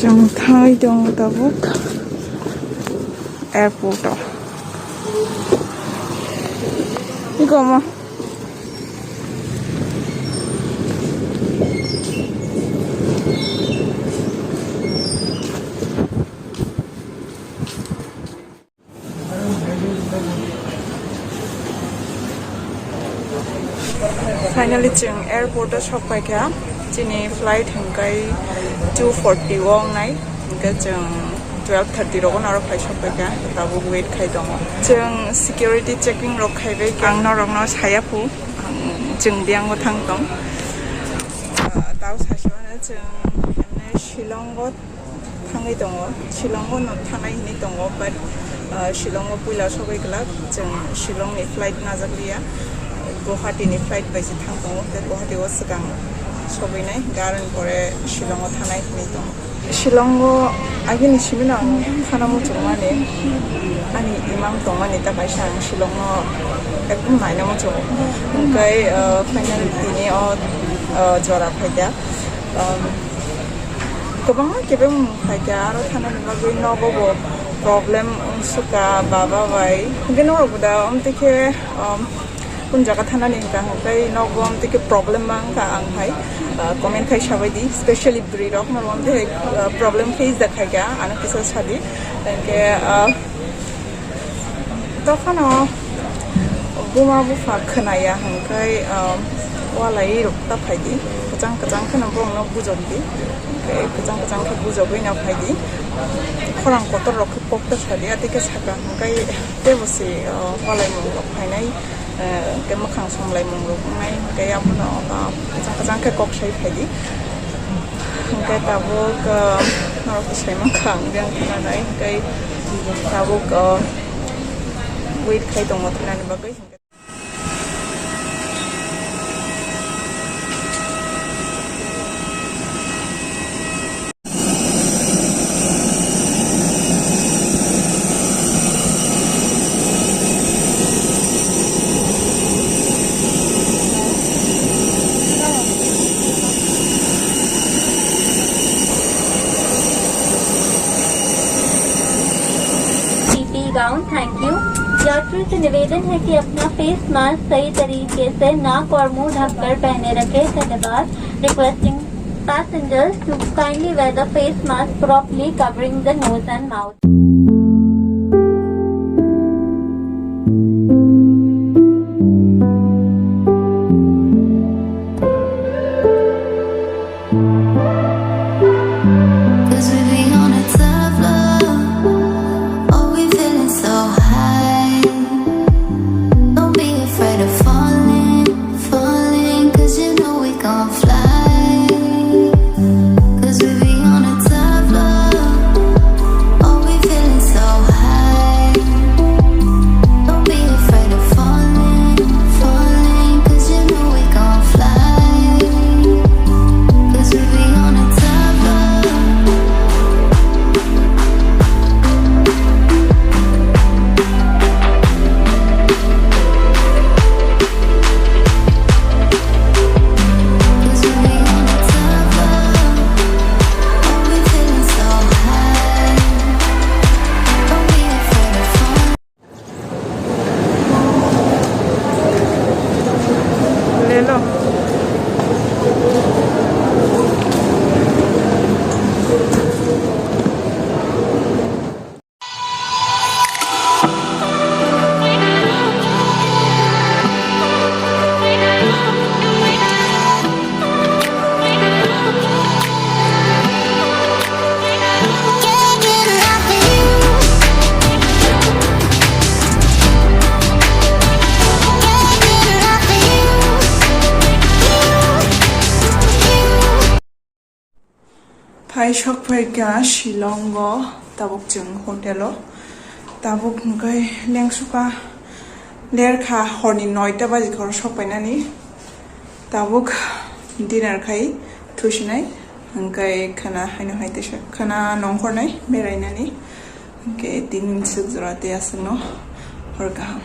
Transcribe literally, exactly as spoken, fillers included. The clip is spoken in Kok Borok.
Chwng thangwi tongo tabuk airport o. Goma. Finally, chwng airport o sok paikha. Chini flight hwnkhe two forty o wngnai, hwnkhe chwng twelve thirty rogo norok phai sok paikha. Tabuk wait khai tongo. Chwng security checking rok khaibai khe ang norokno saya phu, ang chwng biyang o thang tong. Ah, tao sasio ano chwng emne Shillong o thangwi tongo, Shillong o no thanai hinwi tongo, but, ah, Shillong o puila sogwi glak, chwng Shillong ni flight najakliya, Guwahati ni flight bai se thang tongo, tei Guwahati o swkang sogwinai, hwnkhe aroni pore Shillong o thanai hinwi tongo. Shillong o agini simi no ang khana muchungmani, ani imang tongmani ta kaisa ang Shillong no ekdom naina muchungo, hwnkhe, ah, final tini o, ah, jora phaikha. Um, kwbangma kebeng phaikha, aro thanani bagwi nogo bo problem wngsukha baba bai. Hwnkhe norok bo da omtwi khe, um, kun jaga thanani hwnkha hwnkhe nogo omtwi khe problem ma wngkha ang hai, uh, comment khai sabaidi, specially bwrwi rok no omtwi hai, uh, problem face da khaikha, ano kisa sadi. Hwnkhe, uh, Dophano buma bupha khwnaya hwnkhe, um, walai rok ta phaidi, kwchang kwchang kheno borokno bujokdi, hwnkhe kwchang kwchang khe bujogwi no phaidi, khorang kotor rok khe kokta sadi, atwi khe saka hwnkhe teibo se, uh, walaimung rok phainai, uh, hwnkhe mwkhang somlaimung rok wngnai, hwnkhe abono, uh, kwchang kwchang khe kok sai phaidi. Hwnkhe tabuk, ah, norok khe sai mankha ang biyang thananai, hwnkhe tabuk, ah, wait khai tongo thanani bagwi. PP gown, thank you. यात्रियों से निवेदन है कि अपना face mask सही तरीके से नाक और मुंह ढककर पहने रखें। धन्यवाद। Requesting passengers to kindly wear the face mask properly covering the nose and mouth. Cause we be on a top floor, oh, we feeling so high. Don't be afraid of falling, falling, cause you know we gon' fly. Cause we be on a top floor, oh, we feeling so high. Don't be afraid of falling, falling, cause you know we gon' fly. Cause we be on a top floor. Cause we be on a top floor. Oh, we feeling so high. Don't be afraid of falling. ले लो। Phai sok phaikha Shillong o, tabuk chwng hotel o. Tabuk hwnkhe lengsukha, lerkha horni noita baji khoro sok painani. Tabuk dinner khai thusinai, hwnkhe khana haino hai teisa khana nongkhornai berainani. Hwnkhe tini swk jora tei aswkno hor kaham.